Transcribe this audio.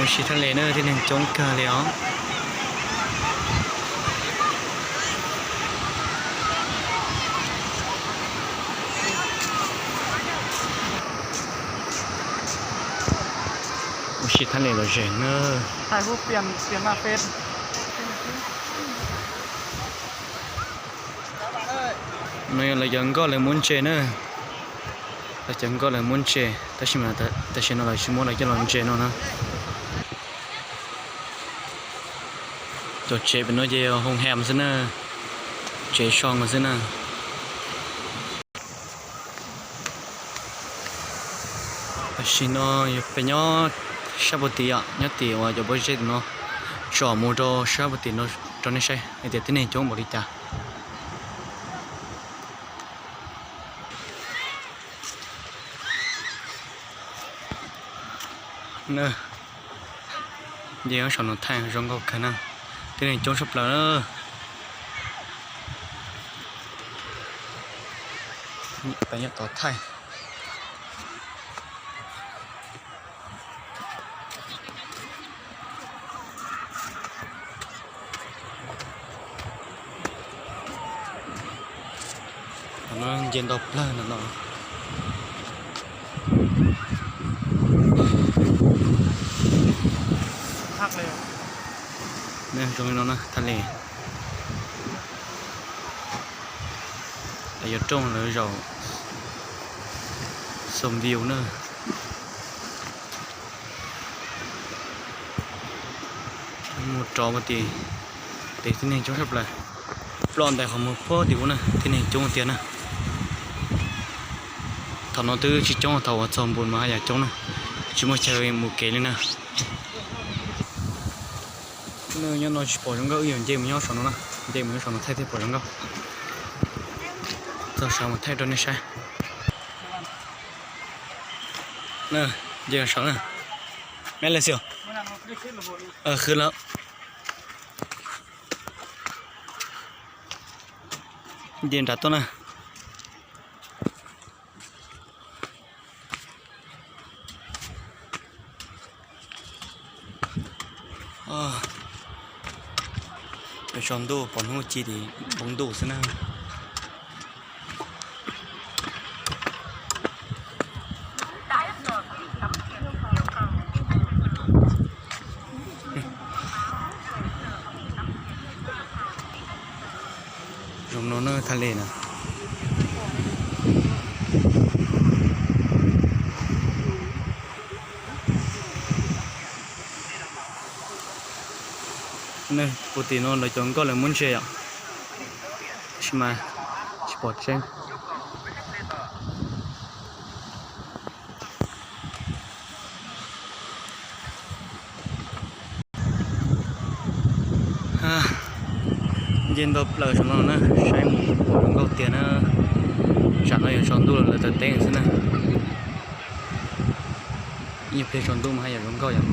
Ua si thaj les na, tib neeg coob kawg li os. Ua si thaj les lom zem na. No yog lawv cov nkoj lawv muab ntses na. Lawv cov nkoj lawv muab ntses tab sis mas tam sim no lawv tsis muab, lawv coj los ntses no na. Cov tsev pem no ces hoo hem xwb na, tsev so xwb na. Tam sim no peb nyob sab puag tim, nyob tim uas cov pob zeb tim no, tsom mus rau sab puag tim no rau nej saib hais tias tib neeg coob npaum li cas. Nce saum no thaij zoo nkauj kawg na, tib neeg coob tshaj plaws na. Peb nyob tod thaij. Qhov no nce ntau plawg no no. Zoo li no na, thaj les. Lawv yuav rooj lawv zaum xoo view na. Mus rov mus tim, tim tib neeg coob tshaj plaws. Ploj ntais qhov muag puag tim ub na, tib neeg coob tiag na. Thaum no twb tsis coob, thaum uas txog npus mas haj yam coob na, tsis muaj chaw mus kev li na. Nyob no tsis pom zoo nkauj, wb yuav nce mus nyob saum no na, nce mus nyob saum no thaij thiaj pom zoo nkauj. Txog saud mus thaij rau nej saib. Nce saud na. Me le xio. Khwv lawm. Nce nram tuaj na. Tsaus ntuj pom hnub ci tim npoo ntuj xwb na. Zoo no na thaj les na. Puag tim no lawv cov nkoj lawv muab ntses yom, tab sis mas tsis pom tseeb. Nce ntau plaws saum no na, saib mus pom zoo nkauj tiag na. Tsam no yog tsaus ntuj los lawv taws teb xwb na. Ib nyuag pliag tsaus ntuj mas haj yam zoo nkauj yom.